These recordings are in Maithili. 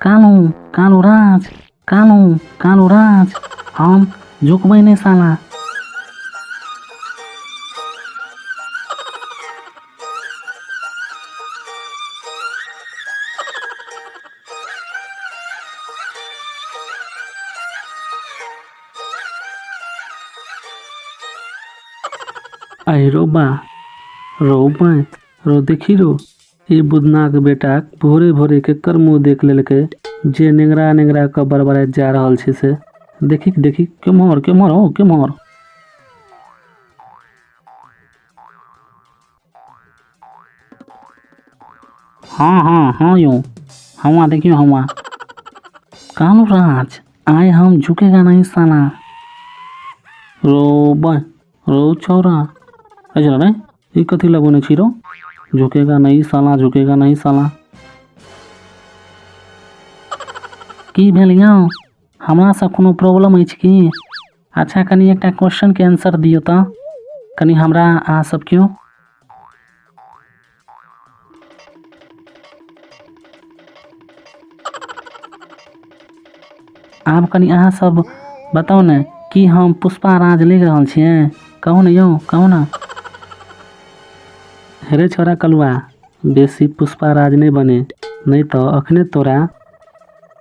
कालू कालू राज, कालू कालू राज, हम झुकबै नहि साला। आहि रौ बा, रौ बाय, रौ देखी रौ, ई बुधनाक बेटा भोरे भोरे केकर मुँह देख लेलकै जे नेंगरा नेंगरा कऽ बड़बड़ाइत जा रहल छै से। देखी देखी, केम्हर केम्हर हौ केम्हर। हाँ हाँ हाँ यौ, हवा देखियो हवा। कालू राज, आइ हम झुकेगा नहीं साला। रो बाय, रो छौरा, अरे रे ई कथी लगौने छी रो? झुकेगा नहीं साला, झुकेगा नहीं साला। की भेल यौ, हमरासँ कोनो प्रॉब्लम अछि की? अच्छा कनि एकटा क्वेश्चनके आंसर दियौ तऽ कनि हमरा अहाँ सब केओ। आब कनि अहाँ सब बताउ ने कि हम पुष्पा राज लागि रहल छियै? कहू ने यौ, कहू ने। हेरे छोरा कलुआ, बेसी पुष्पा राज नहि बने, नहि तऽ अखने तोरा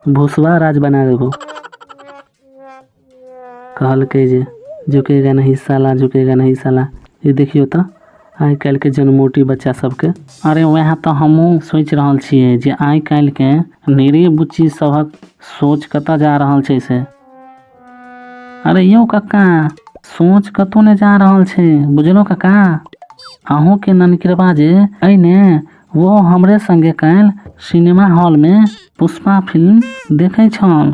भुसवा राज बना देबो। कहलकै जे झुकेगा नहीं साला, झुकेगा नहीं साला। ई देखियौ तऽ आइ काल्हिके जनमोटी बच्चा सबके। अरे वएह तऽ हमहूँ सोचि रहल छियै जे आइ काल्हिके नेरे बुच्ची सभक सोच कतऽ जा रहल छै से। अरे यौ कक्का, सोच कतौ नहि जा रहल छै, बुझलहुँ कक्का? अहूँके ननकिरबा जे अइ ने, वो हमरे संगे काल्हि सिनेमा हॉलमे पुष्पा फिल्म देखै छल।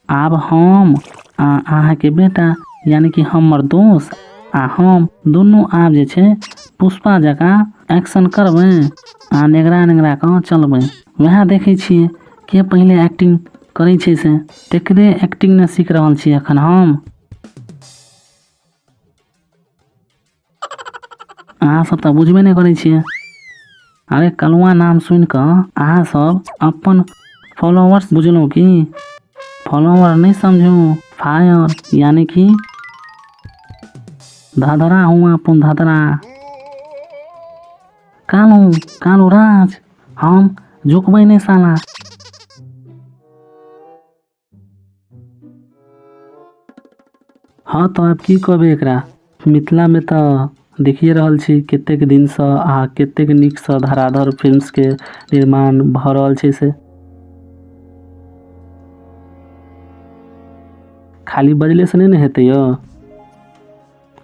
आब हम आ अहाँके बेटा यानी कि हमर दोस्त आ हम दुनू आब जे छै पुष्पा जकाँ एक्शन करबै आ नेगरा नेगरा कऽ चलबै। वएह देखै छियै के पहिले एक्टिंग करै छै से, तेकरे एक्टिंग ने सीख रहल छियै एखन हम। अहाँ सब तऽ बुझबे नहि करै छियै। अरे कलुआ नाम सुनि कऽ अहाँ सब अपन फॉलोवर्स बुझलहुँ की? फॉलोवर नहि समझू, फायर यानी कि धधरा हुआ अपन धधरा। कालू कालू राज, हम झुकबै नहि साला। हँ तऽ आब की कहबै एकरा, मिथिलामे तऽ देखिए रहल छी कतेक दिनसँ आ कतेक नीकसँ धराधर फिल्म्सके निर्माण भऽ रहल छै से। खाली बजलेसँ नहि ने हेतै यौ।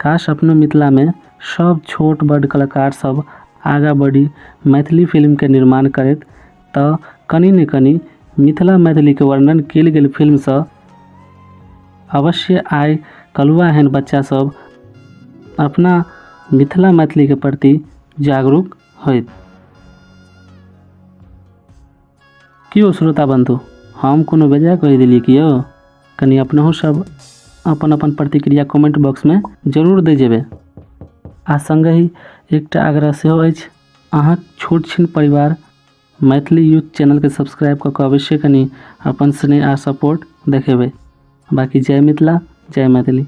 काश अपनो मिथिलामे सब छोट बड़ कलाकार सब आगाँ बढ़ि मैथिली फिल्मके निर्माण करैत तऽ कनि ने कनि मिथिला मैथिलीके वर्णन कयल गेल फिल्मसँ अवश्य आइ कलुआ एहन बच्चा सब अपना मिथिला मैथिलीके प्रति जागरूक होइत। की यौ श्रोता बन्धु, हम कोनो बेजाय कहि देलियै की यौ? कनि अपनहु सब अपन अपन प्रतिक्रिया कमेंट बॉक्समे जरूर दै जेबै। आ संगहि एकटा आग्रह सेहो अछि, अहाँक छोट छिन परिवार मैथिली यूथ चैनलके सब्सक्राइब कऽ कऽ अवश्य कनि अपन स्नेह आ सपोर्ट देखेबै। बाकी जय मिथिला, जय मैथिली।